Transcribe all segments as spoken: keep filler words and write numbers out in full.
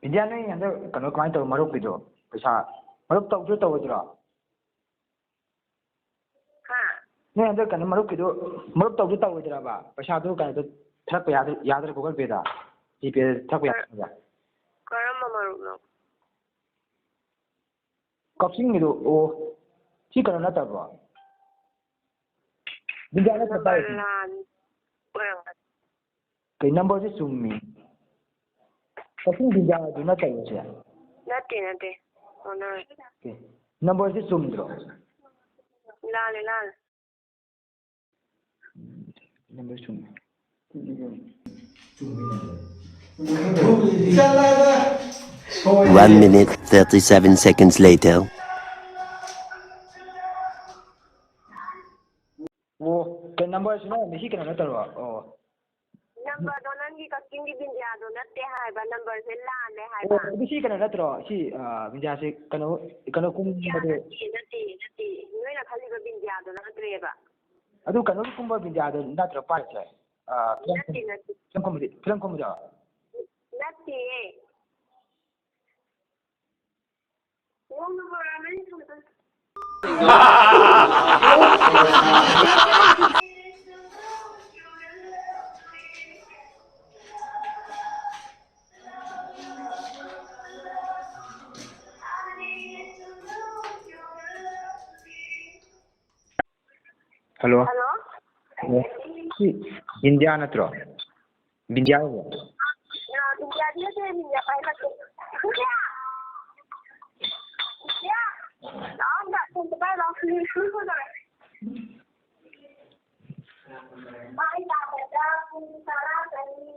ꯕꯤꯟꯗꯤꯌꯥ, ꯅꯣꯏ ꯍꯟꯗꯛ ꯀꯩꯅꯣ ꯀꯃꯥꯏꯅ ꯇꯧꯕ, ꯃꯔꯨꯞꯀꯤꯗꯣ? ꯄꯩꯁꯥ ꯃꯔꯨꯞ ꯇꯧꯗꯣꯏ ꯇꯧꯔꯣꯏꯗ꯭ꯔꯣ? ꯍꯥ? ꯅꯣꯏ ꯍꯟꯗꯛ ꯀꯩꯅꯣ ꯃꯔꯨꯞꯀꯤꯗꯣ, ꯃꯔꯨꯞ ꯇꯧꯗꯣꯏ ꯇꯧꯔꯣꯏꯗ꯭ꯔꯕ? ꯄꯩꯁꯥꯗꯣ ꯀꯩꯅꯣꯗ ꯊꯥꯔꯛꯄ ꯌꯥꯗ꯭ꯔ-, ꯌꯥꯗ꯭ꯔꯦ, Google Payꯗ, GPayꯗ ꯊꯥꯔꯛꯄ ꯌꯥꯗ꯭ꯔꯕ? ꯀꯔꯝꯕ ꯃꯔꯨꯞꯅꯣ? ꯀꯛꯆꯤꯡꯒꯤꯗꯣ, ꯑꯣ, ꯁꯤ ꯀꯩꯅꯣ ꯅꯠꯇꯕ꯭ꯔꯣ? ꯕꯤꯟꯗꯤꯌꯥ ꯅꯠꯇ꯭ꯔ number ꯄꯥꯏꯔꯤꯁꯤ? ꯂꯥꯟ ꯑꯣꯏꯔꯝꯒꯅꯤ꯫ ꯀꯩ numberꯁꯦ ꯆꯨꯝꯃꯤ? ꯀꯛꯆꯤꯡ ꯕꯤꯟꯗꯤꯌꯥꯗꯨ ꯅꯠꯇꯕ꯭ꯔꯣ ꯁꯦ? ꯅꯠꯇꯦ, ꯅꯠꯇꯦ꯫ ꯑꯣꯟꯅꯔꯦ꯫ ꯑꯣꯀꯦ꯫ Numberꯁꯦ ꯆꯨꯝꯗ꯭ꯔꯣ? ꯂꯥꯜꯂꯦ, ꯂꯥꯜꯂꯦ꯫ Number ꯆꯨꯝꯃꯤ꯫ One minute, thirty-seven seconds later. ꯑꯣ, ꯀꯩ numberꯁꯤꯅ ꯃꯤꯁꯤ ꯀꯩꯅꯣ ꯅꯠꯇꯕ꯭ꯔꯣ? ꯑꯣ꯫ Numberꯗꯣ ꯅꯪꯒꯤ ꯀꯛꯆꯤꯡꯒꯤ ꯕꯤꯟꯗꯤꯌꯥꯗꯣ ꯅꯠꯇꯦ ꯍꯥꯏꯕ, numberꯁꯦ ꯂꯥꯜꯂꯦ ꯍꯥꯏꯕ꯫ ꯑꯣ, ꯑꯗꯨ ꯁꯤ ꯀꯩꯅꯣ ꯅꯠꯇ꯭ꯔꯣ? ꯁꯤ, ꯑ, ꯕꯤꯟꯗꯤꯌꯥꯁꯦ ꯀꯩꯅꯣ, ꯀꯩꯅꯣ ꯕꯤꯟꯗꯤꯌꯥ ꯀꯨꯝꯕꯗꯣ? ꯅꯠꯇꯦ, ꯅꯠꯇꯦ, ꯅꯠꯇꯦ꯫ ꯅꯣꯏꯅ ꯈꯜꯂꯤꯕ ꯕꯤꯟꯗꯤꯌꯥꯗꯣ ꯅꯠꯇ꯭ꯔꯦꯕ꯫ ꯑꯗꯨ ꯀꯩꯅꯣꯒꯤ ꯀꯨꯝꯕ ꯕꯤꯟꯗꯤꯌꯥꯗꯣ ꯅꯠꯇ꯭ꯔꯣ ꯄꯥꯏꯔꯤꯁꯦ? ꯑ, ꯐꯤꯂꯝ ꯅꯠꯇꯦ, ꯀꯨꯝ-, ꯅꯠꯇꯦ꯫ ꯐꯤꯂꯝ ꯀꯨꯝꯕꯗꯤ, ꯐꯤꯂꯝ ꯀꯨꯝꯕꯗꯣ? ꯅꯠꯇꯤꯌꯦ꯫ Hello. Hello. ꯑꯣ, ꯁꯤ ꯕꯤꯟꯗꯤꯌꯥ ꯅꯠꯇ꯭ꯔꯣ? ꯕꯤꯟꯗꯤꯌꯥ ꯑꯣꯏꯕ꯭ꯔꯣ? ꯑ, ꯕꯤꯟꯗꯤꯌꯥꯗꯤ ꯅꯠꯇꯦ, ꯕꯤꯟꯗꯤꯌꯥ ꯄꯥꯏ ꯅꯠꯇꯦ꯫ ꯕꯤꯟꯗꯤꯌꯥ! ꯕꯤꯟꯗꯤꯌꯥ! ꯂꯥꯛꯑꯣ ꯑꯝꯇ, ꯊꯣꯡꯗ ꯄꯥꯏꯔꯨ ꯂꯥꯛꯑꯣ꯫ ꯃꯤ ꯐꯨꯔꯨ ꯐꯨꯔꯨ ꯇꯧꯔꯦ꯫ ꯃꯥꯏ ꯇꯥꯕꯗ ꯄꯨꯡ ꯇꯔꯥ ꯆꯅꯤ꯫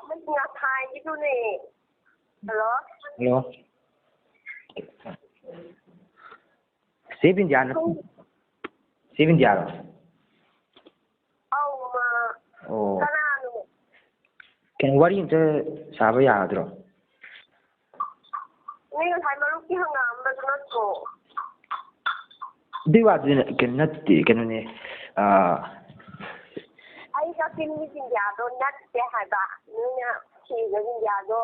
ꯃꯁꯤ ꯉꯁꯥꯏꯒꯤꯗꯨꯅꯦ꯫ Hello? Hello. ꯆꯦ ꯕꯤꯟꯗꯤꯌꯥ ꯅꯠ-, ꯆꯦ ꯕꯤꯟꯗꯤꯌꯥꯔꯣ? ꯑꯧ, ꯃꯥ꯫ ꯑꯣ꯫ ꯀꯅꯥꯅꯣ? ꯀꯩꯅꯣ, ꯋꯥꯔꯤ ꯑꯝꯇ ꯁꯥꯕ ꯌꯥꯒꯗ꯭ꯔꯣ? ꯅꯣꯏ ꯉꯁꯥꯏ ꯃꯔꯨꯞꯀꯤ ꯍꯪꯉꯛꯑꯝꯕꯗꯨ ꯅꯠꯇ꯭ꯔꯣ? ꯑꯗꯨꯏ ꯋꯥꯗꯨꯗꯤ ꯅ-, ꯀꯩꯅꯣ ꯅꯠꯇꯦ, ꯀꯩꯅꯣꯅꯦ, ꯑꯥ, ꯑꯩ ꯀꯛꯆꯤꯡꯒꯤ ꯕꯤꯟꯗꯤꯌꯥꯗꯣ ꯅꯠꯇꯦ ꯍꯥꯏꯕ꯫ ꯅꯣꯏꯅ ꯁꯤꯕ ꯕꯤꯟꯗꯤꯌꯥꯗꯣ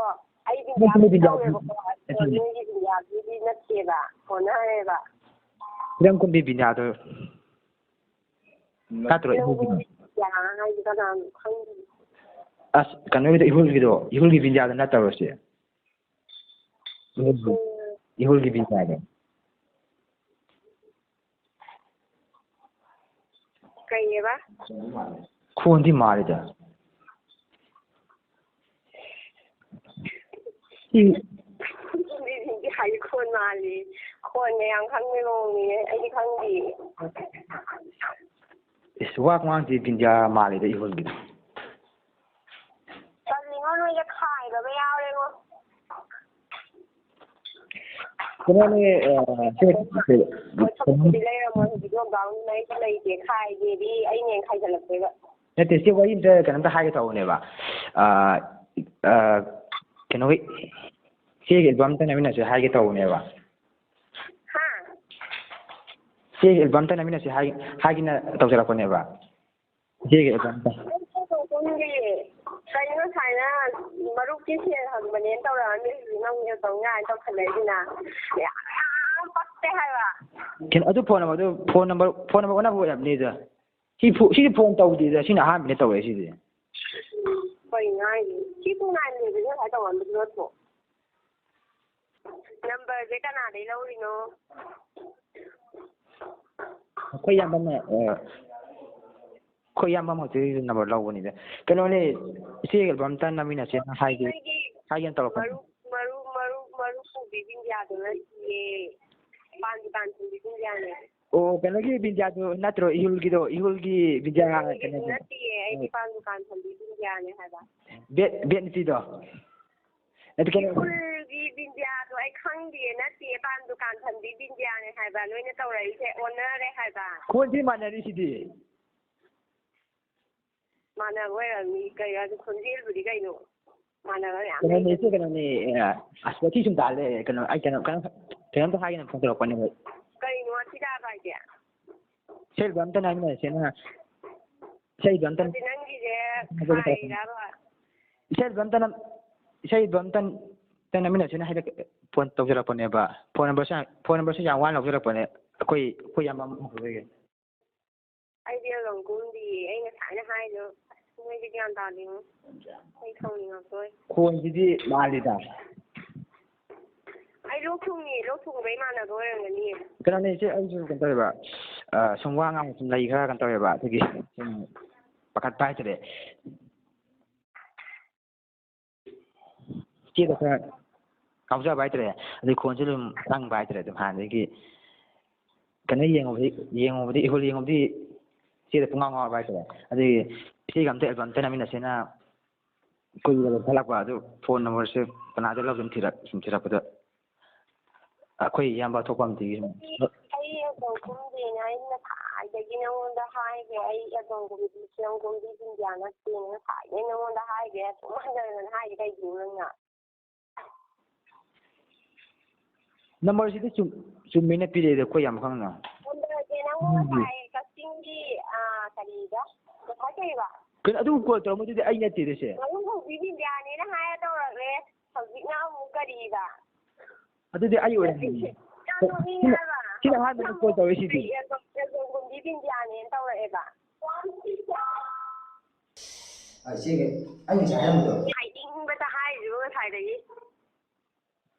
ꯑꯩ ꯅꯠꯇꯦ, ꯕꯤꯟꯗꯤꯌꯥꯕꯨꯗꯤ ꯕꯤꯟꯗꯤꯌꯥ ꯇꯧꯋꯦꯕꯀꯣ, ꯑꯗꯣ ꯅꯠꯇꯦ꯫ ꯅꯣꯏꯒꯤ ꯕꯤꯟꯗꯤꯌꯥꯗꯨꯗꯤ ꯅꯠꯇꯦꯕ, ꯑꯣꯟꯅꯔꯦꯕ꯫ ꯐꯤꯂꯝ ꯀꯨꯝꯕꯤ ꯕꯤꯟꯗꯤꯌꯥꯗꯣ ꯅꯠꯇ꯭ꯔꯣ? ꯅꯪꯒꯤ ꯏꯍꯨꯜꯒꯤꯗꯣ? ꯕꯤꯟꯗꯤꯌꯥ ꯍꯥꯏꯁꯦ ꯀꯅꯥꯅꯣ ꯈꯪꯗꯦ꯫ ꯑꯁ, ꯀꯩꯅꯣꯒꯤꯗꯣ, ꯏꯍꯨꯜꯒꯤꯗꯣ, ꯏꯍꯨꯜꯒꯤ ꯕꯤꯟꯗꯤꯌꯥꯗꯣ ꯅꯠꯇꯕ꯭ꯔꯣ ꯁꯤ? ꯏꯍꯨꯜꯒꯤ, ꯎꯝ꯫ ꯏꯍꯨꯜꯒꯤ ꯕꯤꯟꯗꯤꯌꯥꯗꯣ꯫ ꯀꯩꯑꯕ? ꯈꯣꯟꯗꯤ ꯃꯥꯜꯂꯤꯗ꯫ ꯎꯝ꯫ ꯃꯤꯁꯤꯡꯗꯤ ꯍꯥꯏ ꯈꯣꯟ ꯃꯥꯜꯂꯤ꯫ ꯈꯣꯟꯒ ꯌꯥꯝ ꯈꯪꯕꯩ ꯃꯑꯣꯡꯅꯤꯅꯦ꯫ ꯑꯩꯗꯤ ꯈꯪꯗꯤꯌꯦ꯫ ꯏꯁ, ꯋꯥ ꯈꯨꯉꯥꯡꯁꯤ ꯕꯤꯟꯗꯤꯌꯥ ꯃꯥꯜꯂꯤꯗ ꯏꯍꯨꯜꯒꯤꯗꯣ꯫ ꯇꯜꯂꯤꯉꯣ, ꯅꯣꯏꯁꯦ ꯈꯥꯏꯕꯒ ꯌꯥꯎꯔꯦꯉꯣ꯫ ꯀꯩꯅꯣꯅꯦ, ꯑ, ꯁꯤ, ꯁꯤ, ꯀꯩꯅꯣ ꯄꯣꯠꯁꯛꯄꯨꯗꯤ ꯂꯩꯔꯝꯃꯣꯏ, ꯍꯧꯖꯤꯛ lockdown ꯂꯩꯁꯨ ꯂꯩꯇꯦ, ꯈꯥꯏꯒꯦꯗꯤ ꯑꯩꯅ ꯍꯦꯟꯅ ꯈꯥꯏꯖꯜꯂꯛꯇꯣꯏꯕ꯫ ꯅꯠꯇꯦ, ꯁꯤ ꯋꯥꯔꯤ ꯑꯝꯇ ꯀꯩꯅꯣꯝꯇ ꯍꯥꯏꯒꯦ ꯇꯧꯕꯅꯦꯕ꯫ ꯑ, ꯑ, ꯀꯩꯅꯣꯒꯤ, ꯏꯆꯦꯒꯤ album ꯑꯝꯇ ꯅꯝꯃꯤꯟꯅꯁꯦ ꯍꯥꯏꯒꯦ ꯇꯧꯕꯅꯦꯕ꯫ ꯍꯥ? ꯏꯆꯦꯒꯤ album ꯑꯝꯇ ꯅꯝꯃꯤꯟꯅꯁꯦ ꯍꯥꯏ-, ꯍꯥꯏꯒꯦꯅ ꯇꯧꯖꯔꯛꯄꯅꯦꯕ꯫ ꯏꯆꯦꯒꯤ account ꯇ꯫ ꯑꯩ ꯊꯣꯛꯇꯣꯛ ꯈꯪꯗꯦ꯫ ꯀꯩꯅꯣ ꯉꯁꯥꯏꯅ ꯃꯔꯨꯞꯀꯤ ꯁꯦꯜ ꯍꯪꯕꯅꯦꯅ ꯇꯧꯔꯛꯑꯝꯃꯤ, ꯍꯧꯖꯤꯛꯅ ꯑꯃꯨꯛ ꯇꯧ ꯉꯥꯏꯅ ꯇꯧꯈꯠꯂꯛꯏꯁꯤꯅ꯫ ꯌꯥꯝ ꯄꯛꯇꯦ ꯍꯥꯏꯕ꯫ ꯀꯩꯅꯣ, ꯑꯗꯨ phone number ꯗꯨ, phone number, phone number ꯑꯣꯟꯅꯕ ꯑꯣꯏꯔꯝꯅꯤꯗ꯫ ꯁꯤ ꯐꯣ-, ꯁꯤꯗꯤ phone ꯇꯧꯗꯦꯗ, ꯁꯤꯅ ꯑꯍꯥꯟꯕꯅꯦ ꯇꯧꯔꯛꯏꯁꯤꯗꯤ꯫ ꯀꯩꯅꯣ ꯍꯥꯏꯁꯤꯕꯨ? ꯁꯤ two nine eleven ꯉꯁꯥꯏ ꯇꯧꯔꯛꯑꯝꯕꯗꯨ ꯅꯠꯇ꯭ꯔꯣ? Number ꯁꯦ ꯀꯅꯥꯗꯩ ꯂꯧꯔꯤꯅꯣ? ꯑꯩꯈꯣꯏ ꯏꯌꯥꯝꯕ ꯑꯃ, ꯑ, ꯑꯩꯈꯣꯏ ꯏꯌꯥꯝꯕ ꯑꯃ ꯍꯧꯖꯤꯛ number ꯂꯧꯕꯅꯤꯗ꯫ ꯀꯩꯅꯣꯅꯦ, ꯏꯆꯦꯒ ꯑꯝꯇ ꯅꯝꯃꯤꯟꯅꯁꯦꯅ ꯍꯥꯏꯒꯦ, ꯅꯣꯏꯒꯤ ꯍꯥꯏꯒꯦꯅ ꯇꯧꯔꯛꯄꯅꯦ꯫ ꯃꯔꯨꯞ, ꯃꯔꯨꯞ, ꯃꯔꯨꯞ, ꯃꯔꯨꯞ ꯄꯨꯕꯤ ꯕꯤꯟꯗꯤꯌꯥꯗꯣ ꯅꯠꯇꯤꯌꯦ꯫ ꯄꯥꯟ ꯗꯨꯀꯥꯟ ꯐꯝꯕꯤ ꯕꯤꯟꯗꯤꯌꯥꯅꯦ꯫ ꯑꯣ, ꯀꯩꯅꯣꯒꯤ ꯕꯤꯟꯗꯤꯌꯥꯗꯣ ꯅꯠꯇ꯭ꯔꯣ? ꯏꯍꯨꯜꯒꯤꯗꯣ, ꯏꯍꯨꯜꯒꯤ ꯕꯤꯟꯗꯤꯌꯥ ꯏꯍꯨꯜꯒꯤꯗꯣ ꯀꯩꯅꯣꯗꯣ? ꯅꯠꯇꯤꯌꯦ, ꯑꯩꯗꯤ ꯄꯥꯟ ꯗꯨꯀꯥꯟ ꯐꯝꯕꯤ ꯕꯤꯟꯗꯤꯌꯥꯅꯦ ꯍꯥꯏꯕ꯫ ꯕꯦꯠ, ꯕꯦꯠ ꯅꯨꯄꯤꯗꯣ? ꯑꯗꯨ ꯀꯩꯅꯣ, ꯏꯍꯨꯜꯒꯤ ꯕꯤꯟꯗꯤꯌꯥꯗꯣ ꯑꯩ ꯈꯪꯗꯤꯌꯦ, ꯅꯠꯇꯤꯌꯦ, ꯄꯥꯟ ꯗꯨꯀꯥꯟ ꯐꯝꯕꯤ ꯕꯤꯟꯗꯤꯌꯥꯅꯦ ꯍꯥꯏꯕ, ꯅꯣꯏꯅ ꯇꯧꯔꯛꯏꯁꯦ ꯑꯣꯟꯅꯔꯦ ꯍꯥꯏꯕ꯫ ꯈꯣꯟꯁꯤ ꯃꯥꯟꯅꯔꯤꯁꯤꯗꯤ꯫ ꯃꯥꯟꯅꯕ ꯑꯣꯏꯔꯝꯅꯤ꯫ ꯀꯩꯅꯣ, ꯑꯗꯨ ꯈꯣꯟꯖꯦꯜꯕꯨꯗꯤ ꯀꯩꯅꯣ? ꯃꯥꯟꯅꯕ ꯌꯥꯝ ꯀꯩꯅꯣꯅꯦ, ꯂꯩꯕꯅꯤ꯫ ꯏꯆꯦ, ꯀꯩꯅꯣꯅꯦ, ꯑ, ꯑꯁ, ꯋꯥꯊꯤ ꯁꯨꯝ ꯇꯥꯍꯜꯂꯦ꯫ ꯀꯩꯅꯣ, ꯑꯩ ꯀꯩꯅꯣ, ꯀꯩꯅꯣ, ꯀꯩꯅꯣꯝꯇ ꯍꯥꯏꯒꯦꯅ phone ꯇꯧꯔꯛꯄꯅꯦꯕ꯫ ꯀꯩꯅꯣ ꯋꯥꯊꯤ ꯇꯥꯕ ꯍꯥꯏꯗꯤ? ꯏꯁꯩꯗꯣ ꯑꯝꯇ ꯅꯝꯃꯤꯟꯅꯁꯦꯅ, ꯏꯁꯩꯗꯣ ꯑꯝꯇ ꯅꯠꯇꯦ, ꯅꯪꯒꯤꯁꯦ ꯅꯝꯃꯤꯟꯅꯁꯦꯅ ꯇꯧꯔꯛꯄꯅꯦ꯫ ꯈꯥꯏꯔꯤꯔꯕ? ꯏꯁꯩꯗꯣ ꯑꯝꯇ ꯅꯝ-, ꯏꯁꯩꯗꯣ ꯑꯝꯇ, ꯑꯝꯇ ꯅꯝꯃꯤꯟꯅꯁꯦꯅ ꯍꯥꯏꯔꯛ-, phone ꯇꯧꯖꯔꯛꯄꯅꯦꯕ꯫ Phone numberꯁꯦ, phone numberꯁꯦ ꯌꯥꯝ ꯋꯥꯅ ꯂꯧꯖꯔꯛꯄꯅꯦ꯫ ꯑꯩꯈꯣꯏ, ꯑꯩꯈꯣꯏ ꯏꯌꯥꯝꯕ ꯑꯃ ꯍꯧꯔꯒꯦ꯫ ꯑꯩꯗꯤ ꯑꯗꯨꯝ ꯀꯨꯝꯗꯤꯌꯦ꯫ ꯑꯩ ꯉꯁꯥꯏꯅ ꯍꯥꯏꯗꯣ, ꯑꯁ, ꯃꯣꯏꯗꯤ ꯒ꯭ꯌꯥꯟ ꯇꯥꯗꯦꯉꯣ꯫ ꯑꯩ ꯁꯥꯎꯅꯤꯡꯉꯛꯇꯣꯔꯦ꯫ ꯈꯣꯟꯁꯤꯗꯤ ꯃꯥꯜꯂꯤꯗ꯫ ꯑꯩ ꯂꯣꯛ ꯊꯨꯡꯉꯤ, ꯂꯣꯛ ꯊꯨꯡꯕ ꯏꯃꯥꯟꯅꯕ ꯑꯣꯏꯔꯝꯒꯅꯤꯌꯦ꯫ ꯀꯩꯅꯣꯅꯦ ꯏꯆꯦ, ꯑꯩꯁꯨ ꯀꯩꯅꯣ ꯇꯧꯋꯦꯕ, ꯑ, ꯁꯨꯝ ꯋꯥ ꯉꯥꯡꯕ ꯁꯨꯝ ꯂꯩ ꯈꯔ ꯀꯩꯅꯣ ꯇꯧꯋꯦꯕ, ꯑꯗꯨꯒꯤ ꯁꯨꯝ ꯄꯥꯈꯠꯄ ꯍꯥꯏꯇꯥꯔꯦ꯫ ꯏꯆꯦꯗ ꯈꯔ ꯉꯥꯎꯖꯕ ꯍꯥꯏꯇꯥꯔꯦ, ꯑꯗꯩ ꯈꯣꯟꯁꯨ ꯑꯗꯨꯝ ꯆꯪꯕ ꯍꯥꯏꯇꯥꯔꯦ꯫ ꯑꯗꯨꯝ ꯍꯥꯟꯅꯗꯒꯤ ꯀꯩꯅꯣ ꯌꯦꯡꯉꯨꯕꯗꯤ, ꯌꯦꯡꯉꯨꯕꯗꯤ, ꯏꯍꯨꯜ ꯌꯦꯡꯉꯨꯕꯗꯤ ꯏꯆꯦꯗ ꯄꯨꯡꯉꯥꯎ ꯉꯥꯎꯔꯕ ꯍꯥꯏꯇꯥꯔꯦ꯫ ꯑꯗꯨꯒꯤ ꯏꯆꯦꯒ ꯑꯝꯇ album ꯑꯝꯇ ꯅꯝꯃꯤꯟꯅꯁꯦꯅ ꯀꯨꯏꯔꯕ ꯈꯜꯂꯛꯄ꯫ ꯑꯗꯨ phone numberꯁꯦ ꯀꯅꯥꯗ ꯂꯧꯗꯣꯏꯅꯣ ꯊꯤꯔꯛ-, ꯁꯨꯝ ꯊꯤꯔꯛꯄꯗ ꯑꯩꯈꯣꯏ ꯏꯌꯥꯝꯕ ꯑꯊꯣꯛꯄ ꯑꯝꯇꯒꯤ ꯁꯨꯝ ꯑꯩ album ꯀꯨꯝꯗꯦꯅ ꯑꯩ ꯉꯁꯥꯏꯗꯒꯤ ꯅꯉꯣꯟꯗ ꯍꯥꯏꯈ꯭ꯔꯦ꯫ ꯑꯩ album ꯀꯨꯝꯕꯤ-, film ꯀꯨꯝꯕꯤ ꯕꯤꯟꯗꯤꯌꯥ ꯅꯠꯇꯦꯅ ꯉꯁꯥꯏꯗꯒꯤ ꯅꯉꯣꯟꯗ ꯍꯥꯏꯈ꯭ꯔꯦ꯫ ꯑꯁꯨꯛ ꯍꯟꯖꯟ ꯍꯟꯖꯟ ꯍꯥꯏꯔꯤꯁꯦ ꯀꯩꯒꯤꯅꯣ ꯅꯪꯅ? Numberꯁꯤꯗꯤ ꯆꯨꯝ-, ꯆꯨꯝꯃꯤꯅ ꯄꯤꯔꯛꯏꯗ ꯑꯩꯈꯣꯏ ꯌꯥꯝ ꯈꯪꯅ꯫ Numberꯁꯦ ꯅꯪꯉꯣꯟꯗ ꯎꯝ꯫ ꯉꯁꯥꯏ ꯀꯛꯆꯤꯡꯒꯤ, ꯑꯥ, ꯀꯔꯤꯕ? ꯉꯁꯥꯏ ꯀꯔꯤꯕ? ꯀꯩꯅꯣ ꯑꯗꯨ call ꯇꯧꯔꯝꯕꯗꯨꯗꯤ ꯑꯩ ꯅꯠꯇꯦꯗ ꯁꯦ꯫ ꯃꯔꯨꯝ ꯍꯧꯕꯤ ꯕꯤꯟꯗꯤꯌꯥꯅꯦꯅ ꯍꯥꯏꯔ ꯇꯧꯔꯛꯂꯦ꯫ ꯍꯧꯖꯤꯛꯅ ꯑꯃꯨꯛ ꯀꯔꯤꯕ? ꯑꯗꯨꯗꯤ ꯑꯩ ꯑꯣꯏꯔꯝꯒꯅꯤ꯫ ꯌꯥꯝ ꯅꯣꯛꯅꯤꯡꯉꯦ ꯍꯥꯏꯕ꯫ ꯁꯤꯅ ꯑꯍꯥꯟꯕꯅꯤ call ꯇꯧꯔꯛꯏꯁꯤꯗꯤ꯫ ꯑꯦꯜꯕꯝ, ꯑꯦꯜꯕꯝ ꯀꯨꯝꯕꯤ ꯕꯤꯟꯗꯤꯌꯥꯅꯦꯅ ꯇꯧꯔꯛꯑꯦꯕ꯫ ꯑ, ꯏꯆꯦꯒꯤ ꯑꯩꯅ ꯉꯁꯥꯏ ꯍꯥꯏꯔꯝꯕꯗꯣ꯫ ꯍꯥꯏꯅꯤꯡꯕꯇ ꯍꯥꯏꯔꯤꯕ ꯉꯁꯥꯏꯗꯒꯤ꯫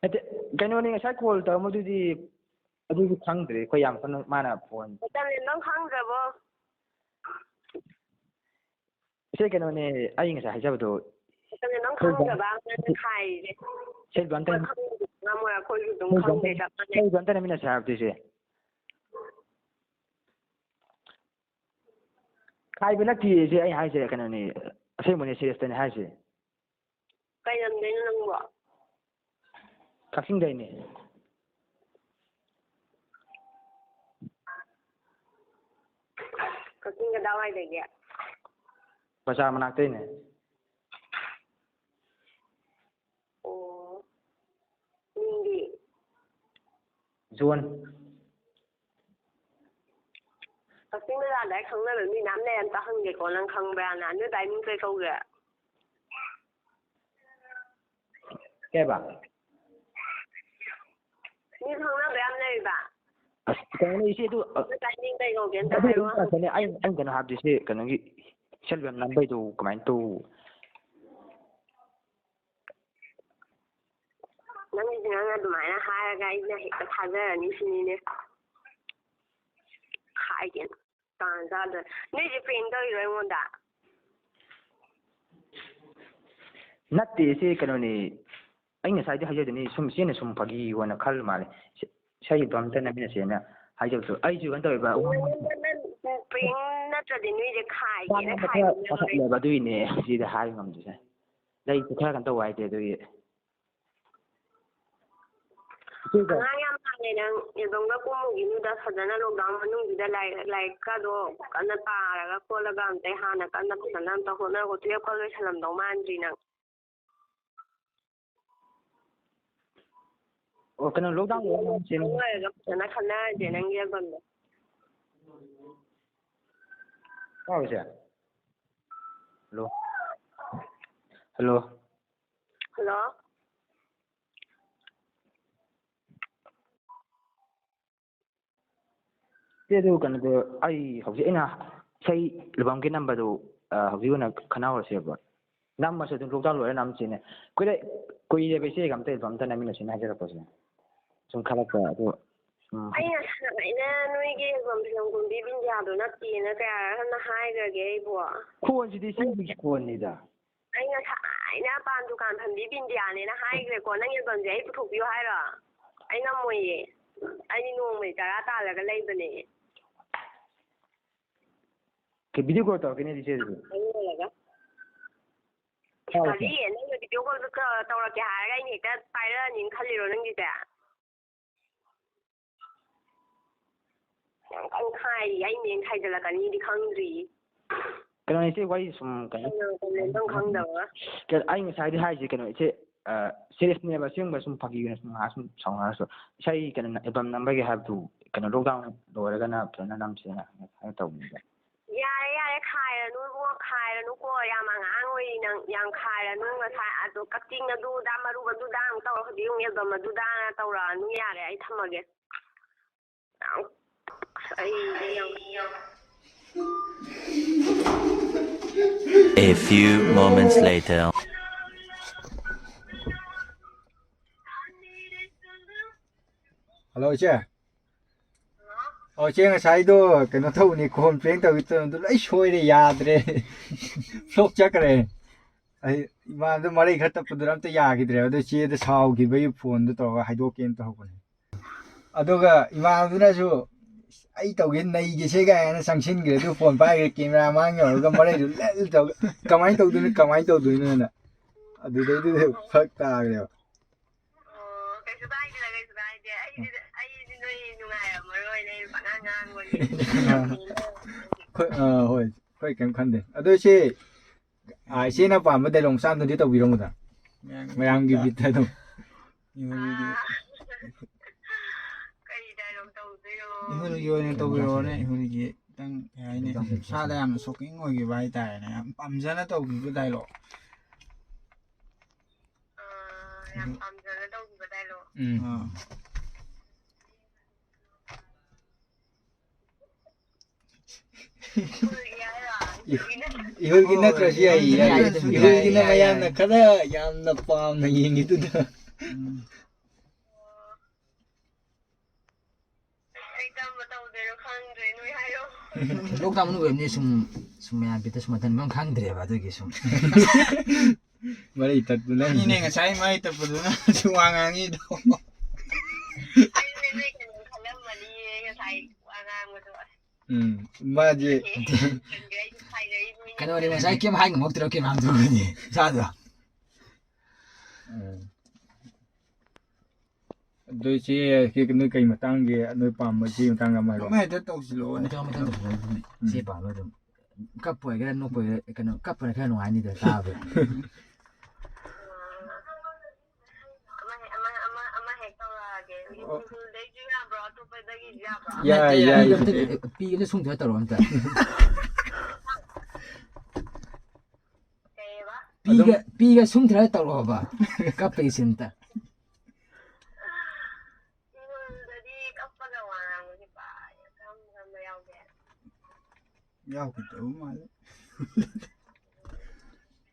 ꯅꯠꯇꯦ, ꯀꯩꯅꯣꯅꯦ, ꯉꯁꯥꯏ call ꯇꯧꯔꯝꯕꯗꯨꯗꯤ ꯑꯗꯨꯁꯨ ꯈꯪꯗ꯭ꯔꯦ꯫ ꯑꯩꯈꯣꯏ ꯌꯥꯝ ꯀꯟꯅ ꯃꯥꯅ phone ꯃꯇꯝ ꯂꯦꯟꯕꯝ ꯈꯪꯗ꯭ꯔꯕꯣ? ꯏꯆꯦ, ꯀꯩꯅꯣꯅꯦ, ꯑꯩ ꯉꯁꯥꯏ ꯍꯥꯏꯖꯕꯗꯣ꯫ ꯃꯇꯝ ꯂꯦꯟꯕꯝ ꯈꯪꯗ꯭ꯔꯕ ꯑꯉꯥꯡꯅ ꯈꯥꯏꯔꯤꯁꯦ꯫ ꯏꯆꯦ, ꯑꯗꯨ ꯑꯝꯇ ꯑꯩꯈꯣꯏ ꯈꯪꯗꯦ, ꯉꯝꯃꯣꯏ, ꯑꯩꯈꯣꯏꯁꯨ ꯑꯗꯨꯝ ꯏꯆꯦ, ꯑꯗꯨ ꯑꯝꯇ ꯈꯪꯗꯦ, ꯆꯞ ꯃꯥꯟꯅꯩ꯫ ꯏꯆꯦ, ꯑꯗꯨ ꯑꯝꯇ ꯅꯝꯃꯤꯟꯅꯁꯦ ꯍꯥꯏꯕꯗꯨ, ꯏꯆꯦ꯫ ꯈꯥꯏꯕ ꯅꯠꯇꯤꯌꯦ, ꯏꯆꯦ, ꯑꯩ ꯍꯥꯏꯁꯦ ꯀꯩꯅꯣꯅꯦ, ꯑꯁꯦꯡꯕꯅꯦ, seriousꯅꯦ ꯍꯥꯏꯁꯦ꯫ ꯀꯩ ꯂꯝꯗꯩꯅꯣ ꯅꯪꯕꯣ? ꯀꯛꯆꯤꯡꯗꯩꯅꯦ꯫ ꯀꯛꯆꯤꯡ ꯀꯗꯥꯏꯋꯥꯏꯗꯒꯤ? ꯕꯖꯥꯔ ꯃꯅꯥꯛꯇꯩꯅꯦ꯫ ꯑꯣ꯫ ꯃꯤꯡꯗꯤ? ꯖꯣꯟ꯫ ꯀꯛꯆꯤꯡ ꯕꯖꯥꯔꯗ ꯑꯩ ꯈꯪꯅꯕ ꯃꯤ ꯃꯌꯥꯝ ꯂꯩ, ꯑꯝꯇ ꯍꯪꯒꯦꯀꯣ, ꯅꯪ ꯈꯪꯕ꯭ꯔꯥꯅ꯫ ꯅꯣꯏ ꯚꯥꯏ ꯃꯤꯡ ꯀꯩ ꯀꯧꯒꯦ? ꯀꯩꯕ? ꯃꯤ ꯈꯪꯅꯕ ꯌꯥꯝ ꯂꯩꯕ? ꯑꯁ, ꯀꯩꯅꯣꯅꯦ, ꯏꯆꯦ, ꯑꯗꯨ, ꯑ, ꯅꯣꯏ timing ꯀꯩ ꯀꯧꯒꯦ ꯑꯝꯇ ꯑꯗꯨ ꯍꯥꯏꯔꯛꯑꯣ꯫ ꯉꯥꯛꯇꯅꯦ꯫ ꯑꯩ, ꯑꯩꯅ ꯀꯩꯅꯣ ꯍꯥꯏꯕꯗꯤ, ꯏꯆꯦ, ꯀꯩꯅꯣꯒꯤ self help ꯅꯝꯕꯩꯗꯣ ꯀꯃꯥꯏꯅ ꯇꯧ? ꯅꯪꯒꯤꯁꯦ, ꯅꯪꯅ ꯑꯗꯨꯃꯥꯏꯅ ꯍꯥꯏꯔꯒ ꯑꯩꯅ ꯍꯦꯛꯇ ꯊꯥꯖꯔꯅꯤ ꯁꯤꯅꯤꯅꯦ꯫ ꯍꯥꯏꯒꯦ꯫ ꯇꯥꯟ ꯆꯥꯗ꯭ꯔꯦ꯫ ꯅꯣꯏꯁꯦ prank ꯇꯧꯔꯤꯔꯣ ꯑꯩꯉꯣꯟꯗ? ꯅꯠꯇꯦ, ꯏꯆꯦ, ꯀꯩꯅꯣꯅꯦ꯫ ꯑꯩ ꯉꯁꯥꯏꯗꯤ ꯍꯥꯏꯖꯗꯨꯅꯤ, ꯁꯨꯝ ꯏꯆꯦꯅ ꯁꯨꯝ ꯐꯥꯒꯤ ꯑꯣꯏꯅ ꯈꯜ ꯃꯥꯜꯂꯦ꯫ ꯏꯁꯩ ꯑꯗꯨ ꯑꯝꯇ ꯅꯝꯃꯤꯟꯅꯁꯦꯅ ꯍꯥꯏꯖꯕꯗꯣ꯫ ꯑꯩꯁꯨ ꯀꯩꯅꯣ ꯇꯧꯔꯤꯕ, ꯅꯪ prank ꯅꯠꯇ꯭ꯔꯗꯤ ꯅꯣꯏꯁꯦ ꯈꯥꯏꯒꯦꯅ ꯄꯥꯈꯠꯂꯦꯕ, ꯈꯥꯏꯕꯅꯦ꯫ ꯑꯗꯨꯏꯅꯦ ꯁꯤꯗ ꯍꯥꯏ ꯉꯝꯗ꯭ꯔꯤꯁꯦ꯫ ꯂꯩꯁꯨ ꯈꯔ ꯀꯩꯅꯣ ꯇꯧꯕ ꯍꯥꯏꯗꯦ, ꯑꯗꯨꯒꯤ꯫ ꯏꯆꯦꯗꯣ ꯑꯉꯥꯡ ꯌꯥꯝ ꯃꯥꯜꯂꯦ ꯅꯪ꯫ Albumꯒ ꯀꯨꯝꯃꯨꯈꯤꯅꯨꯗ, ꯐꯖꯅ lockdown ꯃꯅꯨꯡꯁꯤꯗ ꯂꯥꯏꯔꯤꯛ, ꯂꯥꯏꯔꯤꯛꯀꯗꯣ ꯀꯟꯅ ꯄꯥꯔꯒ ꯈꯣꯠꯂꯒ ꯑꯝꯇ ꯍꯥꯟꯅ ꯀꯟꯅ ꯐꯖꯅ ꯑꯝꯇ ꯍꯣꯠꯅꯒꯣ꯫ Twelveꯀ ꯂꯣꯏꯁꯜꯂꯝꯗꯧ ꯃꯥꯟꯗ꯭ꯔꯤ ꯅꯪ꯫ ꯑꯣ, ꯀꯩꯅꯣ, lockdown ꯂꯣꯏꯔꯒ ꯍꯥꯏꯁꯦ꯫ ꯂꯣꯏꯔꯒ ꯐꯖꯅ ꯈꯟꯅꯔꯁꯦ ꯅꯪꯒꯤ albumꯗꯣ꯫ ꯇꯥꯕ꯭ꯔꯣ, ꯏꯆꯦ? Hello? Hello? Hello? ꯏꯆꯦ, ꯑꯗꯨ ꯀꯩꯅꯣꯗꯣ, ꯑꯩ ꯍꯧꯖꯤꯛ ꯑꯩꯅ ꯏꯁꯩ albumꯒꯤ ꯅꯝꯕꯗꯣ, ꯑ, ꯍꯧꯖꯤꯛ ꯑꯣꯏꯅ ꯈꯟꯅꯍꯧꯔꯁꯦꯕ꯫ ꯅꯝꯃꯁꯨ ꯑꯗꯨꯝ lockdown ꯂꯣꯏꯔ ꯅꯝꯁꯤꯅꯦ꯫ ꯀꯨꯏꯔꯦ-, ꯀꯨꯏꯔꯦꯕ ꯏꯆꯦꯒ ꯑꯝꯇ album ꯑꯝꯇ ꯅꯝꯃꯤꯟꯅꯁꯤꯅ ꯍꯥꯏꯖꯔꯛꯄꯁꯦ꯫ ꯁꯨꯝ ꯈꯜꯂꯛꯄ, ꯑꯗꯣ, ꯎꯝ, ꯑꯩ ꯉꯁꯥꯏꯅ ꯅꯣꯏꯒꯤ album ꯐꯤꯂꯝ ꯀꯨꯝꯕꯤ ꯕꯤꯟꯗꯤꯌꯥꯗꯣ ꯅꯠꯇꯦꯅ ꯀꯌꯥꯔꯛ ꯍꯟꯅ ꯍꯥꯏꯈ꯭ꯔꯒꯦ ꯑꯩꯕꯣ? ꯈꯣꯟꯁꯤꯗꯤ ꯏꯆꯦꯒꯤ ꯈꯣꯟꯅꯤꯗ꯫ ꯑꯩ ꯉꯁꯥꯏꯅ ꯄꯥꯟ ꯗꯨꯀꯥꯟ ꯐꯝꯕꯤ ꯕꯤꯟꯗꯤꯌꯥꯅꯦꯅ ꯍꯥꯏꯈ꯭ꯔꯦꯀꯣ꯫ ꯅꯪꯒꯤ albumꯁꯦ ꯑꯩ ꯄꯨꯊꯣꯛꯄꯤꯌꯨ ꯍꯥꯏꯔꯣ? ꯑꯩ ꯉꯝꯃꯣꯏꯌꯦ꯫ ꯑꯩꯗꯤ ꯅꯣꯡꯃꯩ ꯆꯔꯥ ꯇꯥꯜꯂꯒ ꯂꯩꯕꯅꯦ꯫ ꯀꯩ video call ꯇꯧꯔꯛꯀꯅꯤ ꯏꯆꯦ ꯑꯗꯨꯗꯤ? ꯑꯩ ꯌꯣꯜꯂꯒ꯫ ꯇꯥꯕ꯭ꯔꯣ? ꯀꯔꯤ? ꯅꯪꯅ video call ꯇꯧ-, ꯇꯧꯔꯛꯀꯦ ꯍꯥꯏꯔꯒ ꯑꯩꯅ ꯍꯦꯛꯇ ꯄꯥꯏꯔꯛꯑꯅꯤꯅ ꯈꯜꯂꯤꯔꯣ ꯅꯪꯒꯤꯁꯦ? ꯌꯥꯝ ꯀꯟꯅ ꯈꯥꯏꯔꯤ, ꯑꯩ ꯃꯤꯡ ꯈꯥꯏꯖꯜꯂꯛꯀꯅꯤꯗꯤ ꯈꯪꯗ꯭ꯔꯤ꯫ ꯀꯩꯅꯣ, ꯏꯆꯦ, ꯋꯥꯔꯤ ꯁꯨꯝ ꯀꯩꯅꯣ, ꯀꯩꯅꯣ, ꯀꯩꯅꯣ, ꯅꯪ ꯈꯪꯗꯕ꯫ ꯀꯩꯅꯣ, ꯑꯩ ꯉꯁꯥꯏꯗꯤ ꯍꯥꯏꯁꯦ, ꯀꯩꯅꯣ, ꯏꯆꯦ, ꯑ, seriousꯅꯦꯕ, ꯑꯁꯦꯡꯕ ꯁꯨꯝ ꯐꯥꯒꯤ ꯑꯣꯏꯅ ꯁꯨꯝ ꯉꯥꯏꯍꯥꯛ ꯁꯨꯝ ꯁꯥꯎꯅꯔꯁꯨ꯫ ꯏꯁꯩ ꯀꯩꯅꯣ, album ꯅꯝꯕꯒꯤ ꯍꯥꯏꯕꯗꯨ ꯀꯩꯅꯣ, lockdown ꯂꯣꯏꯔꯒꯅ ꯐꯖꯅ ꯅꯝꯁꯦꯅ ꯍꯥꯏꯅ ꯇꯧꯕꯅꯤꯗ꯫ ꯌꯥꯔꯦ, ꯌꯥꯔꯦ, ꯈꯥꯏꯔꯅꯨ ꯏꯕꯨꯡꯉꯣ, ꯈꯥꯏꯔꯅꯨ꯫ ꯅꯨꯀꯣ, ꯌꯥꯝ ꯑꯉꯥꯡ ꯑꯣꯏꯔꯤ ꯅꯪ, ꯌꯥꯝ ꯈꯥꯏꯔꯅꯨ꯫ ꯉꯁꯥꯏ ꯑꯗꯣ ꯀꯛꯆꯤꯡ ꯑꯗꯨꯗꯥ ꯃꯔꯨꯞ ꯑꯗꯨꯗꯥ ꯑꯃꯨꯛ ꯇꯧꯔꯛꯀꯗꯤ ꯑꯃꯨꯛ ꯑꯦꯜꯕꯝ ꯑꯗꯨꯗꯥꯅ ꯇꯧꯔꯛꯑꯅꯨ꯫ ꯌꯥꯔꯦ, ꯑꯩ ꯊꯝꯃꯒꯦ꯫ ꯑꯩ ꯌꯥꯝ A few moments later. Hello, ꯏꯆꯦ꯫ ꯑꯣ, ꯏꯆꯦ, ꯉꯁꯥꯏꯗꯣ ꯀꯩꯅꯣ ꯇꯧꯕꯅꯤ, ꯈꯣꯟ ꯄ꯭ꯔꯦꯡ ꯇꯧꯒꯦ ꯇꯧꯕꯗꯣ ꯂꯣꯏ ꯁꯣꯏꯔꯦ, ꯌꯥꯗ꯭ꯔꯦ꯫ ꯐ꯭ꯂꯣꯞ ꯆꯠꯈ꯭ꯔꯦ꯫ ꯑꯩ ꯏꯃꯥꯗꯣ ꯃꯔꯩ ꯈꯔ ꯇꯞꯄꯗꯨꯅ ꯑꯝꯇ ꯌꯥꯈꯤꯗ꯭ꯔꯦ꯫ ꯑꯗꯨ ꯏꯆꯦꯗ ꯁꯥꯎꯈꯤꯕꯒꯤ ꯐꯣꯟꯗꯣ ꯇꯧꯔꯒ ꯍꯥꯏꯗꯣꯛꯀꯦꯅ ꯇꯧꯍꯧꯕꯅꯦ꯫ ꯑꯗꯨꯒ ꯏꯃꯥꯗꯨꯅꯁꯨ "ꯑꯩ ꯇꯧꯒꯦ, ꯅꯩꯒꯦꯁꯦ" ꯀꯥꯏꯅ ꯆꯪꯁꯤꯟꯈ꯭ꯔꯦ꯫ ꯑꯗꯨ ꯐꯣꯟ ꯄꯥꯏꯈ꯭ꯔꯦ, ꯀꯦꯃꯦꯔꯥ ꯃꯥꯡ ꯌꯧꯔꯒ ꯃꯔꯩꯗꯨ ꯂꯦꯜ ꯇꯧꯔꯒ "ꯀꯃꯥꯏꯅ ꯇꯧꯗꯣꯏꯅꯣ, ꯀꯃꯥꯏꯅ ꯇꯧꯗꯣꯏꯅꯣꯅ"꯫ ꯑꯗꯨꯗꯩꯗꯨꯗ ꯐꯔꯛ ꯇꯥꯈ꯭ꯔꯦꯕ꯫ ꯑꯣ, ꯀꯩꯁꯨ ꯀꯥꯏꯗꯦꯗ, ꯀꯩꯁꯨ ꯀꯥꯏꯗꯦ꯫ ꯑꯩꯗꯤ, ꯑꯩꯗꯤ ꯅꯣꯏ ꯅꯨꯡꯉꯥꯏꯔꯝꯃꯔꯣꯏꯅ ꯑꯩ ꯄꯪꯉꯥꯡ ꯉꯥꯡꯕꯅꯤ꯫ ꯑꯩꯈꯣꯏ, ꯑꯥ, ꯍꯣꯏ, ꯑꯩꯈꯣꯏ ꯀꯩꯝ ꯈꯟꯗꯦ꯫ ꯑꯗꯣ ꯏꯆꯦ, ꯑꯥ, ꯏꯆꯦꯅ ꯄꯥꯝꯕ ꯗꯥꯏꯂꯣꯛ ꯃꯆꯥ ꯑꯝꯇꯗꯤ ꯇꯧꯕꯤꯔꯝꯃꯨꯗ꯫ ꯃꯌꯥꯝꯒꯤ ꯃꯌꯥꯝꯒꯤ ꯕꯤꯠꯇ꯫ ꯕꯤꯠꯇ ꯑꯗꯨꯝ꯫ ꯏꯍꯨꯜꯒꯤ꯫ ꯑꯥ, ꯀꯔꯤ ꯗꯥꯏꯂꯣꯛ ꯇꯧꯗꯣꯏꯅꯣ? ꯏꯍꯨꯜꯒꯤ ꯑꯣꯏꯅ ꯇꯧꯕꯤꯔꯛꯑꯣꯅꯦ, ꯏꯍꯨꯜꯒꯤ꯫ ꯈꯤꯇꯪ, ꯀꯩ ꯍꯥꯏꯅꯤ, ꯏꯁꯥꯗ ꯌꯥꯝꯅ ꯁꯣꯛꯀꯤꯡ ꯑꯣꯏꯈꯤꯕ ꯍꯥꯏꯇꯥꯔꯦꯅꯦ, ꯌꯥꯝ ꯄꯥꯝꯖꯅ ꯇꯧꯈꯤꯕ ꯗꯥꯏꯂꯣꯛ꯫ ꯑꯥ, ꯌꯥꯝ ꯄꯥꯝꯖꯅ ꯇꯧꯈꯤꯕ ꯗꯥꯏꯂꯣꯛ꯫ ꯎꯝ꯫ ꯑꯥ꯫ ꯏꯍꯨꯜꯒꯤ ꯍꯥꯏꯔꯣ? ꯏꯍꯨꯜꯒꯤ ꯅꯠꯇ꯭ꯔꯣ? ꯏꯍꯨꯜꯒꯤ ꯍꯣꯏ, ꯅꯠꯇ꯭ꯔꯁꯨ ꯌꯥꯏꯌꯦ, ꯏꯍꯨꯜꯒꯤ ꯌꯥꯏꯌꯦ꯫ ꯌꯥꯏꯌꯦ, ꯏꯍꯨꯜꯒꯤꯅ ꯌꯥꯏꯌꯦ, ꯃꯌꯥꯝꯅ ꯌꯥꯏꯌꯦ꯫ ꯈꯔ ꯌꯥꯝꯅ ꯄꯥꯝꯅ ꯌꯦꯡꯉꯤꯗꯨꯅ꯫ ꯎꯝ꯫ ꯑꯩ ꯀꯔꯝꯕ ꯇꯧꯗꯣꯏꯅꯣ ꯈꯪꯗ꯭ꯔꯦ, ꯅꯣꯏ ꯍꯥꯏꯔꯣ꯫ ꯂꯣꯛꯗꯥꯎꯟ ꯃꯅꯨꯡ ꯑꯣꯏꯕꯅꯤ, ꯁꯨꯝ, ꯁꯨꯝ ꯃꯌꯥꯝ ꯕꯤꯠꯇ ꯁꯨꯝ ꯃꯇꯝ ꯑꯃ ꯈꯪꯗ꯭ꯔꯦꯕ, ꯑꯗꯨꯒꯤ ꯁꯨꯝ꯫ ꯃꯔꯩ ꯇꯠꯇꯨꯅ꯫ ꯑꯩꯅꯦ ꯉꯁꯥꯏ ꯃꯔꯩ ꯇꯠꯄꯗꯨꯅ ꯁꯨꯝ ꯋꯥ ꯉꯥꯡꯉꯤꯗꯣ꯫ ꯑꯩꯁꯨꯅꯦ ꯅꯣꯏ ꯀꯩꯅꯣ ꯈꯜꯂꯝꯃꯅꯤꯌꯦ ꯉꯁꯥꯏ ꯋꯥ ꯉꯥꯡꯕꯗꯣ꯫ ꯎꯝ, ꯃꯥꯁꯦ꯫ ꯑꯦ, ꯈꯪꯗꯦ, ꯑꯩꯁꯨ ꯈꯥꯏꯅꯔꯤꯕꯅꯤꯅꯦ꯫ ꯀꯩꯅꯣꯅꯦ, ꯉꯁꯥꯏ ꯀꯩꯝ ꯍꯥꯏ ꯉꯝꯃꯛꯇ꯭ꯔꯣ, ꯀꯩꯝ ꯍꯥꯏꯗꯣꯛꯑꯒꯅꯤ ꯏꯁꯥꯗꯣ꯫ ꯎꯝ꯫ ꯑꯗꯨ ꯏꯆꯦ, ꯀꯩ-, ꯅꯣꯏ ꯀꯩ ꯃꯇꯥꯡꯒꯤ, ꯅꯣꯏ ꯄꯥꯝꯕ ꯏꯆꯦꯒꯤ ꯃꯇꯥꯡꯒ ꯑꯃ ꯍꯥꯏꯔꯛꯑꯣ꯫ ꯑꯃ ꯍꯦꯛꯇ ꯇꯧꯁꯤꯜꯂꯛꯑꯣꯅꯦ꯫ ꯃꯊꯪ, ꯃꯊꯪ ꯇꯧꯁꯤꯜꯂꯛꯑꯣ ꯑꯗꯨꯝ꯫ ꯎꯝ꯫ ꯏꯆꯦ ꯄꯥꯝꯕ ꯑꯗꯨꯝ꯫ ꯀꯞꯄ ꯑꯣꯏꯒꯦꯔꯥ, ꯅꯣꯛꯄ ꯑꯣꯏꯒꯦꯔꯥ, ꯀꯩꯅꯣ, ꯀꯞꯄꯅ ꯈꯔ ꯅꯨꯡꯉꯥꯏꯅꯤꯗ ꯇꯥꯕ꯫ ꯑꯃ ꯍꯦꯛ, ꯑꯃ, ꯑꯃ, ꯑꯃ ꯍꯦꯛ ꯇꯧꯔꯛꯑꯒꯦ꯫ ꯑꯣ꯫ ꯏꯍꯨꯜꯗꯩꯁꯨ ꯌꯥꯕ꯭ꯔꯣ? ꯑꯇꯣꯞꯄꯗꯒꯤꯁꯨ ꯌꯥꯕ꯭ꯔꯣ? ꯌꯥꯏ, ꯅꯠꯇꯦ, ꯌꯥꯏ, ꯑꯗꯨ ꯑꯝꯇ ꯌꯥꯏ꯫ ꯄꯤ ꯑꯝꯇ ꯁꯨꯝ ꯇꯧꯔꯣ ꯑꯝꯇ꯫ ꯄꯤꯒ ꯑꯗꯨꯝ ꯄꯤꯒ ꯁꯨꯝꯊꯔ ꯇꯧꯔꯛꯑꯣꯕ꯫ ꯀꯞꯄꯒꯤ ꯁꯤꯟꯇ꯫ ꯃꯤꯉꯣꯟꯗꯗꯤ ꯀꯞꯄꯒ ꯋꯥ ꯉꯥꯡꯕꯁꯦ ꯄꯥꯛ ꯌꯥꯝ ꯀꯔꯝ ꯀꯔꯝꯕ ꯌꯥꯎꯒꯦ? ꯌꯥꯎꯈꯤꯗꯕ ꯃꯥꯜꯂꯦ꯫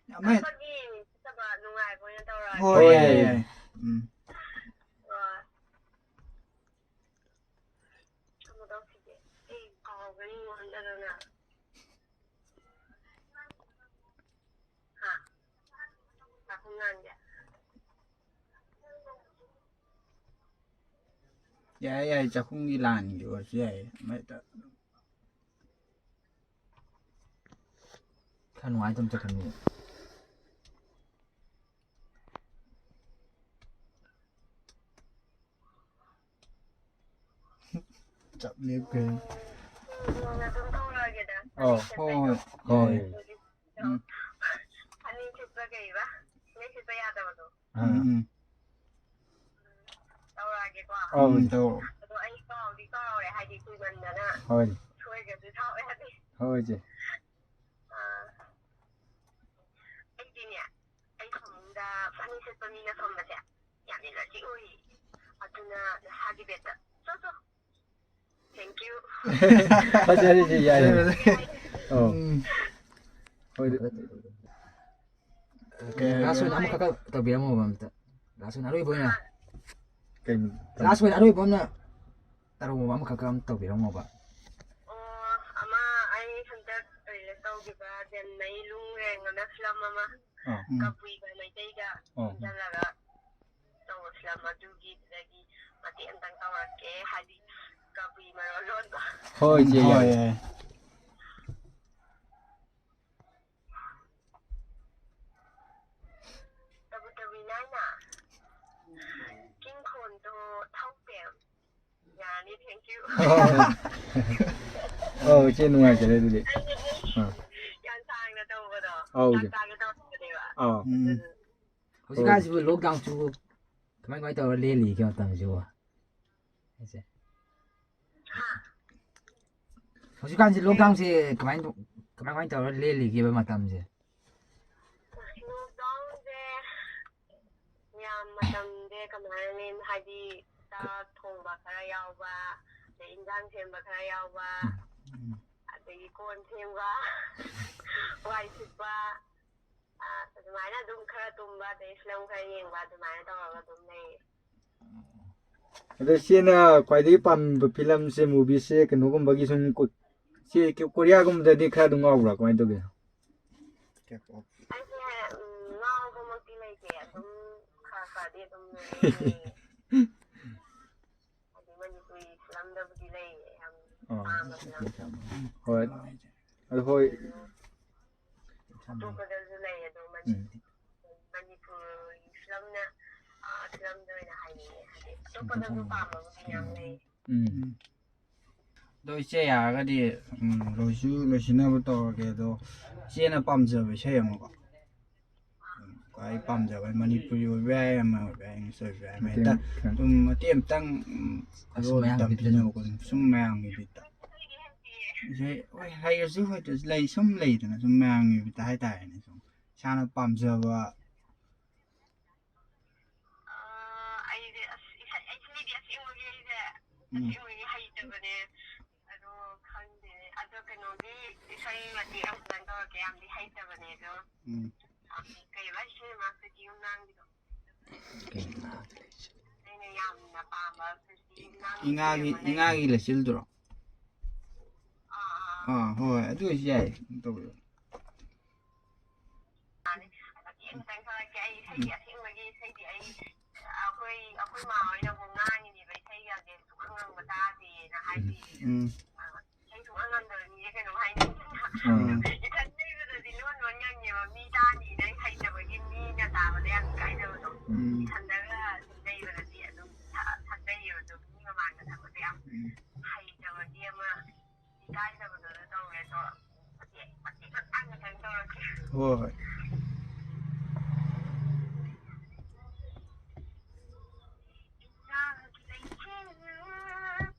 ꯌꯥꯝ ꯍꯦꯟ- ꯀꯞꯄꯒꯤ ꯐꯠꯇꯕ ꯅꯨꯡꯉꯥꯏꯕ ꯑꯣꯏꯅ ꯇꯧꯔꯛꯑꯒꯦ꯫ ꯍꯣꯏ, ꯍꯣꯏ꯫ ꯌꯥꯏ, ꯌꯥꯏ꯫ ꯎꯝ꯫ ꯍꯣꯏ꯫ ꯑꯃ ꯇꯧꯁꯤꯒꯦ꯫ ꯑꯩ ꯀꯥꯎꯒꯅꯤ ꯉꯣꯟꯗꯗꯅ꯫ ꯍꯥ? ꯆꯥꯛꯈꯨꯝ ꯂꯥꯟꯒꯦ꯫ ꯌꯥꯏ, ꯌꯥꯏ, ꯆꯥꯛꯈꯨꯝꯒꯤ ꯂꯥꯟꯒꯤ ꯑꯣꯏꯔꯁꯨ ꯌꯥꯏ, ꯑꯃ ꯍꯦꯛꯇ꯫ ꯈꯔ ꯅꯨꯡꯉꯥꯏꯇꯕ ꯆꯠꯈ꯭ꯔꯅꯤ꯫ ꯆꯞ ꯂꯦꯞꯈ꯭ꯔꯦ꯫ ꯎꯝ, ꯑꯗꯨꯝ ꯇꯧꯔꯛꯑꯒꯦꯗ꯫ ꯑꯧ, ꯍꯣꯏ, ꯍꯣꯏ, ꯍꯣꯏ꯫ ꯎꯝ꯫ ꯐꯅꯦꯛ ꯁꯦꯠꯄ ꯀꯩꯕ? ꯐꯅꯦꯛ ꯁꯦꯠꯄ ꯌꯥꯗꯕꯗꯣ꯫ ꯑꯥ꯫ ꯎꯝ, ꯎꯝ꯫ ꯇꯧꯔꯛꯑꯒꯦꯀꯣ꯫ ꯑꯧ, ꯎꯝ, ꯇꯧꯔꯛꯑꯣ꯫ ꯑꯗꯣ ꯑꯩ ꯀꯥꯎꯗꯤ ꯀꯥꯎꯔꯦ, ꯍꯥꯏꯗꯤ ꯀꯨꯏꯃꯟꯗꯅ ꯍꯣꯏ꯫ ꯁꯣꯏꯈ꯭ꯔꯁꯨ ꯁꯥꯎ ꯌꯥꯗꯦ꯫ ꯍꯣꯏ, ꯏꯆꯦ꯫ ꯑꯥ, ꯑꯩꯗꯤꯅꯦ, ꯑꯩ ꯐꯃꯨꯡꯗ ꯐꯅꯦꯛ ꯁꯦꯠꯄ ꯃꯤꯅ ꯐꯝꯕꯁꯦ ꯌꯥꯝ energetic ꯑꯣꯏ꯫ ꯑꯗꯨꯅ ꯅꯁꯥꯒꯤ ꯕꯦꯗꯇ ꯆꯣ ꯆꯣ꯫ Thank you꯫ ꯐꯖꯔꯦ, ꯏꯆꯦ, ꯌꯥꯏꯌꯦ꯫ ꯐꯖꯔꯦ꯫ ꯑꯧ꯫ ꯎꯝ꯫ ꯍꯣꯏ꯫ ꯑꯣꯀꯦ, ꯂꯥꯁ ꯑꯣꯏꯅ ꯑꯣꯀꯦ꯫ ꯑꯃꯈꯛꯀ ꯇꯧꯕꯤꯔꯝꯃꯣꯕ ꯑꯝꯇ꯫ ꯂꯥꯁ ꯑꯣꯏꯅ ꯑꯔꯣꯏꯕ ꯑꯣꯏꯅ꯫ ꯀꯩꯅꯣ? ꯂꯥꯁ ꯑꯣꯏꯅ ꯑꯔꯣꯏꯕ ꯑꯃꯅ ꯇꯧꯔꯝꯃꯣꯕ, ꯑꯃꯈꯛꯀ ꯑꯝꯇ ꯇꯧꯕꯤꯔꯝꯃꯣꯕ꯫ ꯑꯣ, ꯑꯃ ꯑꯩ ꯍꯟꯗꯛ release ꯇꯧꯈꯤꯕ ꯖꯦꯟꯃꯩ ꯂꯨꯡ ꯔꯦꯡ ꯑꯅ ꯐꯤꯂꯝ ꯑꯃ ꯑꯥ꯫ ꯎꯝ꯫ ꯀꯕꯨꯏꯒ ꯃꯩꯇꯩꯒ ꯑꯥ꯫ ꯄꯨꯟꯁꯤꯜꯂꯒ ꯇꯧꯕ ꯐꯤꯂꯝ ꯑꯗꯨꯒꯤꯗꯨꯗꯒꯤ ꯃꯇꯦꯛ ꯑꯝꯇꯪ ꯇꯧꯔꯛꯀꯦ, ꯍꯥꯏꯗꯤ ꯀꯕꯨꯏ ꯃꯔꯣꯟ ꯂꯣꯟꯕ꯫ ꯍꯣꯏ, ꯏꯆꯦ, ꯍꯣꯏ, ꯌꯥꯏꯌꯦ꯫ ꯌꯥꯏ꯫ ꯇꯕꯨ ꯇꯕꯨ ꯏꯅꯥꯏꯅ꯫ ꯀꯤꯡꯈꯣꯟꯗꯣ ꯊꯧꯇꯦꯝ꯫ ꯌꯥꯔꯅꯤ, thank you꯫ ꯑꯣ꯫ ꯑꯧ, ꯏꯆꯦ, ꯅꯨꯡꯉꯥꯏꯖꯔꯦ ꯑꯗꯨꯗꯤ꯫ ꯑꯩꯅꯗꯤ ꯑꯥ꯫ ꯌꯥꯝ ꯁꯥꯡꯅ ꯇꯧꯕꯗꯣ ꯑꯧ, ꯆꯥꯛ ꯏꯆꯦ꯫ ꯆꯥꯒꯦ ꯇꯧꯔꯛꯄꯅꯦꯕ꯫ ꯑꯧ꯫ ꯎꯝ꯫ ꯑꯗꯨ ꯍꯧꯖꯤꯛꯀꯥꯟꯁꯤꯕꯨ lockdownꯁꯤꯕꯨ ꯀꯃꯥꯏ ꯀꯃꯥꯏ ꯇꯧꯔ ꯂꯦꯜꯂꯤꯒꯦ ꯃꯇꯝꯁꯤꯕꯨ? ꯑꯩꯁꯦ꯫ ꯍꯥ? ꯍꯧꯖꯤꯛꯀꯥꯟꯁꯤ lockdownꯁꯤ ꯀꯃꯥꯏ ꯇꯧ-, ꯀꯃꯥꯏ ꯀꯃꯥꯏ ꯇꯧꯔ ꯂꯦꯜꯂꯤꯒꯦꯕ ꯃꯇꯝꯁꯦ? ꯇꯝꯗꯦ꯫ ꯀꯃꯥꯏꯅ ꯃꯦꯝ? ꯍꯥꯏꯗꯤ ꯆꯥꯛ ꯊꯣꯡꯕ ꯈꯔ ꯌꯥꯎꯕ, ꯑꯗꯩ ꯏꯟꯖꯥꯡ ꯁꯦꯝꯕ ꯈꯔ ꯌꯥꯎꯕ, ꯑꯗꯒꯤ ꯀꯣꯟ ꯐꯦꯡꯕ, ꯋꯥꯏ ꯁꯤꯠꯄ, ꯑ, ꯑꯗꯨꯃꯥꯏꯅ ꯑꯗꯨꯝ ꯈꯔ ꯇꯨꯝꯕ, ꯑꯗꯩ ꯐꯤꯂꯝ ꯈꯔ ꯌꯦꯡꯕ, ꯑꯗꯨꯃꯥꯏꯅ ꯇꯧꯔꯒ ꯑꯗꯨꯝ ꯂꯩꯌꯦ꯫ ꯑꯗꯣ ꯏꯆꯦꯅ ꯈ꯭ꯋꯥꯏꯗꯒꯤ ꯄꯥꯝꯕ ꯐꯤꯂꯝꯁꯦ, ꯃꯨꯚꯤꯁꯦ ꯀꯩꯅꯣꯒꯨꯝꯕꯒꯤ ꯁꯨꯝ ꯀꯣ-, ꯏꯆꯦ ꯀꯣ-, ꯀꯣꯔꯤꯌꯥꯒꯨꯝꯕꯗꯗꯤ ꯈꯔ ꯑꯗꯨꯝ ꯉꯥꯎꯕ꯭ꯔꯥ, ꯀꯃꯥꯏꯅ ꯇꯧꯒꯦ? K-pop. ꯑꯩꯁꯦ ꯎꯝ, ꯉꯥꯎꯕꯃꯛꯇꯤ ꯂꯩꯇꯦ, ꯑꯗꯨꯝ ꯈꯔ ꯈꯔꯗꯤ ꯑꯗꯨꯝ ꯌꯦꯡꯉꯦ꯫ ꯍꯥꯏꯗꯤ ꯃꯅꯤꯄꯨꯔꯤ ꯐꯤꯂꯝꯗꯕꯨꯗꯤ ꯂꯩꯌꯦ ꯌꯥꯝ ꯑꯥ. ꯄꯥꯝꯕ ꯐꯤꯂꯝ꯫ ꯍꯣꯏ. ꯑꯗꯨ ꯍꯣꯏ. ꯑꯇꯣꯞꯄꯗꯁꯨ ꯂꯩ ꯑꯗꯣ ꯃꯅꯤ- ꯃꯅꯤꯄꯨꯔꯒꯤ ꯐꯤꯂꯝꯅ ꯑ, ꯐꯤꯂꯝꯗ ꯑꯣꯏꯅ ꯍꯥꯏꯅꯤꯡꯉꯦ꯫ ꯍꯥꯏꯗꯤ ꯑꯇꯣꯞꯄꯗꯁꯨ ꯄꯥꯝꯕꯕꯨꯗꯤ ꯌꯥꯝ ꯂꯩ꯫ ꯎꯝ. ꯑꯗꯣ ꯏꯆꯦ ꯌꯥꯔꯒꯗꯤ, ꯎꯝ, ꯂꯣꯏꯁꯨ ꯂꯣꯏꯁꯤꯟꯅꯕ ꯇꯧꯔꯒꯦ꯫ ꯑꯗꯣ ꯏꯆꯦꯅ ꯄꯥꯝꯖꯕ ꯏꯁꯩ ꯑꯃꯀꯣ, ꯎꯝ, ꯈ꯭ꯋꯥꯏ ꯄꯥꯝꯖꯕ ꯃꯅꯤꯄꯨꯔꯤ ꯑꯣꯏꯕ ꯌꯥꯏ, ꯑꯃ ꯑꯣꯏꯕ ꯌꯥꯏ, ꯏꯪꯂꯤꯁ ꯑꯣꯏꯕ ꯌꯥꯏ, ꯑꯃ ꯍꯦꯛꯇ ꯑꯗꯨꯝ ꯃꯇꯦꯛ ꯑꯃꯇꯪ, ꯎꯝ, ꯑꯗꯣ ꯃꯌꯥꯝꯒꯤ ꯇꯝꯕꯤꯅꯕꯀꯣ, ꯁꯨꯝ ꯃꯌꯥꯝꯒꯤ ꯕꯤꯠꯇ꯫ ꯏꯁꯩ ꯍꯣꯏ, ꯍꯩꯔꯁꯨ ꯍꯩꯇ꯭ꯔꯁꯨ ꯂꯩ, ꯁꯨꯝ ꯂꯩꯗꯅ, ꯁꯨꯝ ꯃꯌꯥꯝꯒꯤ ꯕꯤꯠꯇ ꯍꯥꯏꯇꯥꯔꯦꯅꯦ, ꯁꯨꯝ ꯏꯁꯥꯅ ꯄꯥꯝꯖꯕ꯫ ꯑ, ꯑꯩꯁꯦ ꯑꯁ ꯏꯁꯩ ꯑꯩꯁꯦ ꯃꯤꯗꯤ ꯑꯁꯦꯡꯕꯒꯤ ꯑꯩꯁꯦ ꯑꯁꯦꯡꯕꯒꯤ ꯍꯩꯇꯕꯅꯦ꯫ ꯑꯗꯣ ꯈꯪꯗꯦ꯫ ꯑꯗꯣ ꯀꯩꯅꯣꯒꯤ ꯏꯁꯩ ꯃꯇꯦꯛ ꯑꯃꯈꯛꯇꯪ ꯇꯧꯔꯛꯀꯦ꯫ ꯌꯥꯝꯗꯤ ꯍꯩꯇꯕꯅꯦ ꯑꯗꯣ꯫ ꯎꯝ. ꯀꯩꯕ ꯏꯁꯩ ꯑꯃ ꯁꯤꯇꯤ ꯌꯨꯝꯅꯥꯡꯒꯤꯗꯣ? ꯑꯩꯅ ꯌꯥꯝꯅ ꯄꯥꯝꯕ ꯁꯤꯇꯤ ꯌꯨꯝꯅꯥꯡꯒꯤ ꯏꯉꯥꯒꯤ ꯏꯁꯩ ꯑꯃ ꯂꯩ꯫ ꯏꯉꯥꯒꯤ ꯂꯩꯆꯤꯜꯗꯨꯔꯣ? ꯑꯥ, ꯑꯥ, ꯑꯥ꯫ ꯑꯥ, ꯍꯣꯏ, ꯑꯗꯨ ꯑꯣꯏꯁꯨ ꯌꯥꯏ꯫ ꯇꯧꯕꯤꯔꯣ. ꯃꯥꯅꯦ꯫ ꯃꯇꯦꯛ ꯑꯃꯇꯪ ꯊꯣꯛꯂꯛꯀꯦ꯫ ꯑꯩ ꯏꯁꯩꯗꯤ ꯑꯁꯦꯡꯕꯒꯤ ꯏꯁꯩꯗꯤ ꯑꯩ, ꯑꯩꯈꯣꯏ ꯑꯩꯈꯣꯏ ꯃꯥ ꯍꯣꯏꯅꯕꯨ ꯉꯥꯡꯉꯤꯅꯦꯕ, ꯏꯁꯩꯒꯁꯦ ꯁꯨꯛꯉꯪ ꯉꯪꯕ ꯇꯥꯗꯦꯅ ꯍꯥꯏꯕꯤ꯫ ꯎꯝ. ꯏꯁꯩ ꯁꯨꯛꯉꯪ ꯉꯪꯗꯕ ꯃꯤꯁꯦ ꯀꯩꯅꯣꯝ ꯍꯥꯏꯅꯤꯡꯉꯦ꯫ ꯎꯝ. ꯏꯊꯟ ꯂꯩꯕꯗꯗꯤ ꯂꯣꯟ ꯂꯣꯟ ꯉꯪꯉꯦꯕ, ꯃꯤ ꯇꯥꯅꯤꯅ ꯑꯩ ꯍꯩꯇꯕꯒꯤ, ꯃꯤꯅ ꯇꯥꯕꯗ ꯌꯥꯝ ꯏꯀꯥꯏꯖꯕꯗꯣ꯫ ꯎꯝ. ꯏꯊꯟꯗꯒ ꯁꯨꯝ ꯂꯩꯕꯗꯗꯤ ꯑꯗꯨꯝ ꯁꯛ- ꯁꯛꯆꯩꯌꯦꯕ, ꯑꯗꯨꯝ ꯃꯤ ꯃꯃꯥꯡꯗ ꯁꯛꯄꯁꯦ ꯌꯥꯝ ꯎꯝ. ꯍꯩꯇꯕꯒꯤ ꯑꯃ ꯏꯀꯥꯏꯖꯕꯗꯣ ꯑꯗꯨ ꯇꯧꯋꯦ꯫ ꯑꯗꯣ ꯃꯇꯦꯛ ꯃꯇꯦꯛ ꯃꯇꯥꯡ ꯈꯛꯇꯪ ꯇꯧꯔꯛꯀꯦ꯫ ꯍꯣꯏ, ꯍꯣꯏ. ꯏꯉꯥꯒꯤ ꯂꯩꯆꯤꯜ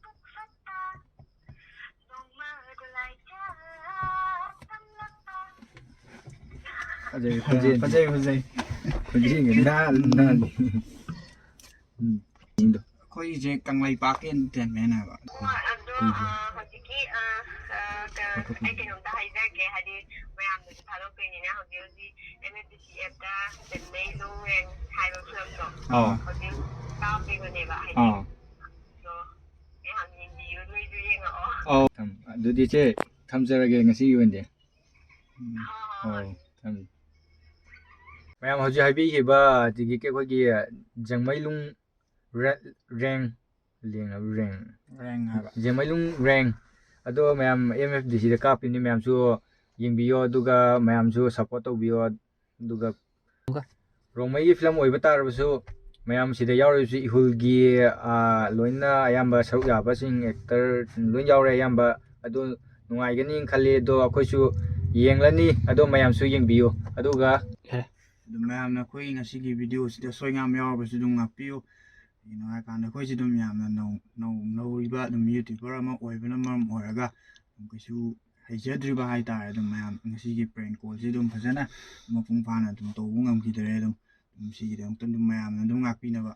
ꯄꯨꯡꯐꯠꯇ ꯅꯣꯡꯃꯗ ꯂꯥꯏꯖꯥ ꯇꯝꯂꯛꯄ꯫ ꯐꯖꯩ, ꯐꯖꯩ, ꯐꯖꯩ, ꯐꯖꯩ. ꯌꯦꯡꯒꯦ ꯅꯥꯜꯂꯤ ꯅꯥꯜꯂꯤ꯫ ꯎꯝ꯫ ꯑꯩꯈꯣꯏꯁꯦ ꯀꯪꯂꯩꯄꯥꯛꯀꯤ ꯑꯦꯟꯇꯔꯇꯦꯟꯃꯦꯟ ꯍꯥꯏꯕ꯫ ꯑꯗꯣ ꯑ, ꯍꯧꯖꯤꯛꯀꯤ ꯑ, ꯑ, ꯀ- ꯑꯩ ꯀꯩꯅꯣꯝꯇ ꯍꯥꯏꯖꯒꯦ, ꯍꯥꯏꯗꯤ ꯃꯌꯥꯝꯗꯁꯨ ꯊꯥꯗꯣꯛꯇꯣꯏꯅꯤꯅ ꯍꯧꯖꯤꯛ ꯍꯧꯖꯤꯛ ꯑꯦꯝ ꯑꯦꯐ ꯗꯤ ꯁꯤ ꯑꯦꯞꯇ ꯆꯦꯟꯅꯩ ꯂꯣꯡ ꯔꯦꯡ ꯍꯥꯏꯕ ꯐꯤꯂꯝꯗꯣ ꯑꯥ꯫ ꯍꯧꯖꯤꯛ ꯀꯥꯞꯄꯤꯕꯅꯦꯕ, ꯍꯥꯏꯗꯤ ꯑꯥ꯫ ꯑꯗꯣ ꯃꯌꯥꯝ ꯌꯦꯡꯕꯤꯌꯨ, ꯅꯣꯏꯁꯨ ꯌꯦꯡꯉꯛꯑꯣ꯫ ꯑꯧ꯫ ꯊꯝ- ꯑꯗꯨꯗꯤ ꯏꯆꯦ ꯊꯝꯖꯔꯒꯦ ꯉꯁꯤꯒꯤ ꯑꯣꯏꯅꯗꯤ꯫ ꯍꯣꯏ, ꯍꯣꯏ, ꯍꯣꯏ꯫ ꯑꯧ꯫ ꯊꯝꯃꯦ꯫ ꯃꯌꯥꯝ ꯍꯧꯖꯤꯛ ꯍꯥꯏꯕꯤꯈꯤꯕ ꯑꯗꯒꯤ ꯑꯩꯈꯣꯏꯒꯤ ꯖꯦꯡꯃꯩꯂꯨꯡ ꯔꯦ- ꯔꯦꯡ ꯂꯦꯡ ꯍꯥꯏꯕ ꯔꯦꯡ꯫ ꯔꯦꯡ ꯍꯥꯏꯕ꯫ ꯖꯦꯡꯃꯩꯂꯨꯡ ꯔꯦꯡ ꯑꯗꯣ ꯃꯌꯥꯝ ꯑꯦꯝ ꯑꯦꯐ ꯗꯤ ꯁꯤꯗ ꯀꯥꯞꯄꯤꯅꯤ, ꯃꯌꯥꯝꯁꯨ ꯌꯦꯡꯕꯤꯌꯣ ꯑꯗꯨꯒ ꯃꯌꯥꯝꯁꯨ ꯁꯞꯄꯣꯔꯠ ꯇꯧꯕꯤꯌꯣ꯫ ꯑꯗꯨꯒ ꯔꯣꯡꯃꯩꯒꯤ ꯐꯤꯂꯝ ꯑꯣꯏꯕ ꯇꯥꯔꯕꯁꯨ ꯃꯌꯥꯝ ꯁꯤꯗ ꯌꯥꯎꯔꯤꯕꯁꯤ ꯏꯍꯨꯜꯒꯤ ꯑꯥ, ꯂꯣꯏꯅ ꯑꯌꯥꯝꯕ ꯁꯔꯨꯛ ꯌꯥꯕꯁꯤꯡ ꯑꯦꯛꯇꯔ ꯂꯣꯏ ꯌꯥꯎꯔꯦ ꯑꯌꯥꯝꯕ꯫ ꯑꯗꯨ ꯅꯨꯡꯉꯥꯏꯒꯅꯤ ꯈꯜꯂꯤ, ꯑꯗꯣ ꯑꯩꯈꯣꯏꯁꯨ ꯌꯦꯡꯂꯅꯤ꯫ ꯑꯗꯣ ꯃꯌꯥꯝꯁꯨ ꯌꯦꯡꯕꯤꯌꯨ꯫ ꯑꯗꯨꯒ ꯑꯗꯨ ꯃꯌꯥꯝꯅ ꯑꯩꯈꯣꯏ ꯉꯁꯤꯒꯤ ꯚꯤꯗꯤꯑꯣꯁꯤꯗ ꯑꯁꯣꯏ ꯑꯉꯥꯝ ꯌꯥꯎꯔꯕꯁꯨ ꯑꯗꯨꯝ ꯉꯥꯛꯄꯤꯌꯨ꯫ ꯀꯩꯒꯤꯅꯣ ꯍꯥꯏꯀꯥꯟꯗ ꯑꯩꯈꯣꯏꯁꯦ ꯑꯗꯨꯝ ꯌꯥꯝꯅ ꯅꯧ- ꯅꯧ- ꯅꯧꯔꯤꯕ ꯑꯗꯨꯝ ꯌꯨꯇ꯭ꯌꯨꯕꯔ ꯑꯃ ꯑꯣꯏꯕꯅ ꯃꯔꯝ ꯑꯣꯏꯔꯒ ꯑꯗꯨꯝ ꯀꯩꯁꯨ ꯍꯩꯖꯗ꯭ꯔꯤꯕ ꯍꯥꯏꯇꯥꯔꯦ꯫ ꯑꯗꯨꯝ ꯃꯌꯥꯝ ꯉꯁꯤꯒꯤ ꯄ꯭ꯔꯦꯡ ꯀꯣꯜꯁꯦ ꯑꯗꯨꯝ ꯐꯖꯅ ꯃꯄꯨꯡ ꯐꯥꯅ ꯑꯗꯨꯝ ꯇꯧꯕ ꯉꯝꯈꯤꯗꯔꯦ꯫ ꯑꯗꯨꯝ ꯑꯗꯨꯝ ꯁꯤꯒꯤꯗꯃꯛꯇ ꯑꯗꯨꯝ ꯃꯌꯥꯝꯅ ꯑꯗꯨꯝ ꯉꯥꯛꯄꯤꯅꯕ꯫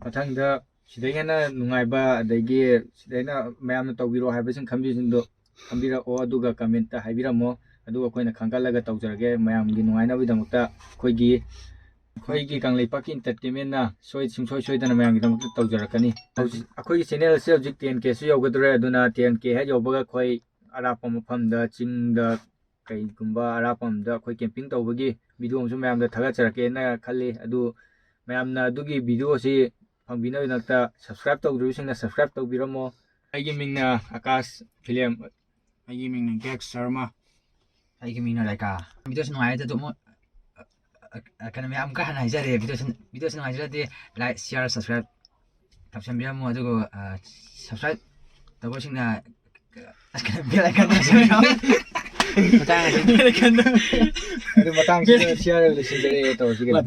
ꯃꯊꯪꯗ ꯁꯤꯗꯒꯤ ꯍꯦꯟꯅ ꯅꯨꯡꯉꯥꯏꯕ ꯑꯗꯒꯤ ꯁꯤꯗ ꯑꯩꯅ ꯃꯌꯥꯝꯅ ꯇꯧꯕꯤꯔꯣ ꯍꯥꯏꯕꯁꯤꯡ ꯈꯟꯕꯤꯁꯤꯡꯗꯣ ꯈꯟꯕꯤꯔꯛꯑꯣ, ꯑꯗꯨꯒ ꯀꯃꯦꯟꯇ ꯍꯥꯏꯕꯤꯔꯝꯃꯣ꯫ ꯑꯗꯨꯒ ꯑꯩꯈꯣꯏꯅ ꯈꯟꯒꯠꯂꯒ ꯇꯧꯖꯔꯒꯦ ꯃꯌꯥꯝꯒꯤ ꯅꯨꯡꯉꯥꯏꯅꯕꯒꯤꯗꯃꯛꯇ꯫ ꯑꯩꯈꯣꯏꯒꯤ ꯑꯩꯈꯣꯏꯒꯤ ꯀꯪꯂꯩꯄꯥꯛꯀꯤ ꯑꯦꯟꯇꯔꯇꯦꯟꯃꯦꯟꯅ ꯁꯣꯏ ꯁꯨꯡꯁꯣꯏ ꯁꯣꯏꯗꯅ ꯃꯌꯥꯝꯒꯤꯗꯃꯛꯇ ꯇꯧꯖꯔꯛꯀꯅꯤ꯫ ꯍꯧꯖꯤꯛ ꯑꯩꯈꯣꯏꯒꯤ ꯆꯦꯅꯦꯜꯁꯦ ꯍꯧꯖꯤꯛ ꯇꯦꯟ ꯀꯦꯁꯨ ꯌꯧꯒꯗꯧꯔꯦ, ꯑꯗꯨꯅ ꯇꯦꯟ ꯀꯦ ꯍꯦꯛ ꯌꯧꯕꯒ ꯑꯩꯈꯣꯏ ꯑꯔꯥꯞꯄ ꯃꯐꯝꯗ ꯆꯤꯡꯗ ꯀꯩꯒꯨꯝꯕ ꯑꯔꯥꯞꯄ ꯑꯃꯗ ꯑꯩꯈꯣꯏ ꯀꯦꯝꯄꯤꯡ ꯇꯧꯕꯒꯤ ꯚꯤꯗꯤꯑꯣ ꯑꯃꯁꯨ ꯃꯌꯥꯝꯗ ꯊꯥꯒꯠꯆꯔꯛꯀꯦꯅ ꯈꯜꯂꯤ꯫ ꯑꯗꯨ ꯃꯌꯥꯝꯅ ꯑꯗꯨꯒꯤ ꯚꯤꯗꯤꯑꯣꯁꯤ ꯐꯪꯕꯤꯅꯕꯒꯤꯗꯃꯛꯇ ꯁꯕꯁꯀ꯭ꯔꯥꯏꯕ ꯇꯧꯗ꯭ꯔꯤꯕꯁꯤꯡꯅ ꯁꯕꯁꯀ꯭ꯔꯥꯏꯕ ꯇꯧꯕꯤꯔꯝꯃꯣ꯫ ꯑꯩꯒꯤ ꯃꯤꯡꯅ ꯑꯀꯥꯁ ꯐꯤꯂꯦꯝ꯫ ꯑꯩꯒꯤ ꯃꯤꯡꯅ ꯒꯦꯛ ꯁꯔꯃ꯫ ꯑꯩꯒꯤ ꯃꯤꯡꯅ ꯂꯩꯀꯥ꯫ ꯚꯤꯗꯤꯑꯣꯁꯤ ꯅꯨꯡꯉꯥꯏ ꯑꯗꯨ ꯑꯃꯨꯛ ꯑ, ꯑ, ꯀꯩꯅꯣ ꯃꯌꯥꯝ ꯑꯃꯨꯛꯀ ꯍꯟꯅ ꯍꯥꯏꯖꯔꯦ, ꯚꯤꯗꯤꯑꯣꯁꯤ ꯚꯤꯗꯤꯑꯣꯁꯤ ꯅꯨꯡꯉꯥꯏꯖꯔꯗꯤ ꯂꯥꯏꯛ, ꯁꯤꯌꯥꯔ, ꯁꯕꯁꯀ꯭ꯔꯥꯏꯕ ꯇꯧꯁꯟꯕꯤꯔꯝꯃꯨ꯫ ꯑꯗꯨꯒ ꯑ, ꯁꯕꯁꯀ꯭ꯔꯥꯏꯕ ꯇꯧꯕꯁꯤꯡꯅ ꯑꯁ, ꯀꯩꯅꯣ, ꯕꯦꯜ ꯑꯥꯏꯀꯟ ꯇꯧꯁꯟꯕꯤꯔꯝꯃꯨ꯫ ꯃꯇꯥꯡ ꯑꯁꯤꯗ ꯑꯗꯨ ꯃꯇꯥꯡꯁꯤꯗ ꯁꯤꯌꯥꯔ ꯂꯣꯏꯁꯤꯟꯖꯔꯦ ꯇꯧꯔꯁꯤ ꯀꯩꯅꯣ꯫